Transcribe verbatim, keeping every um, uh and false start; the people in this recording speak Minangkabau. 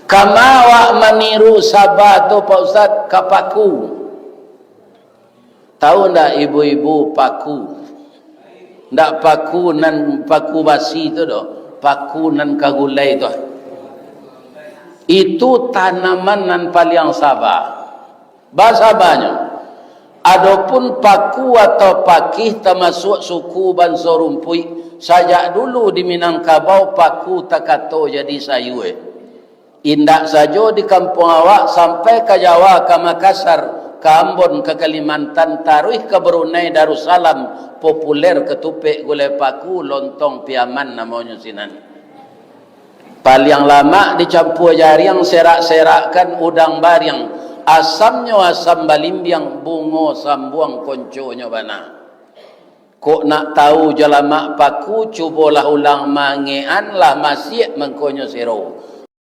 Kama awak maniru Sabah tu, Pak Ustaz? Ka paku. Tahu ndak ibu-ibu paku? Ndak paku nan paku basi tu doh, paku nan ka gulai tu. Itu tanaman nan paliang Sabah. Basabanyo. Adopun paku atau pakih tamasuak suku banso rumpuik. Sajak dulu di Minangkabau paku takato jadi sayua. Indak sajo di kampuang awak, sampai ka Jawa, ka Makassar, ka Ambon, ka Kalimantan, taruih ka Brunei Darussalam, populer katupek gulai paku, lontong Piaman namonyo sinan. Paliang lamak dicampua jariang, serak-serakkan udang bariang, asamnyo asam balimbiang, bungo sambuang konconyo bana. Kok nak tahu jo lamak paku, cubolah ulang mangekan, lah masiak mangkonyo siro.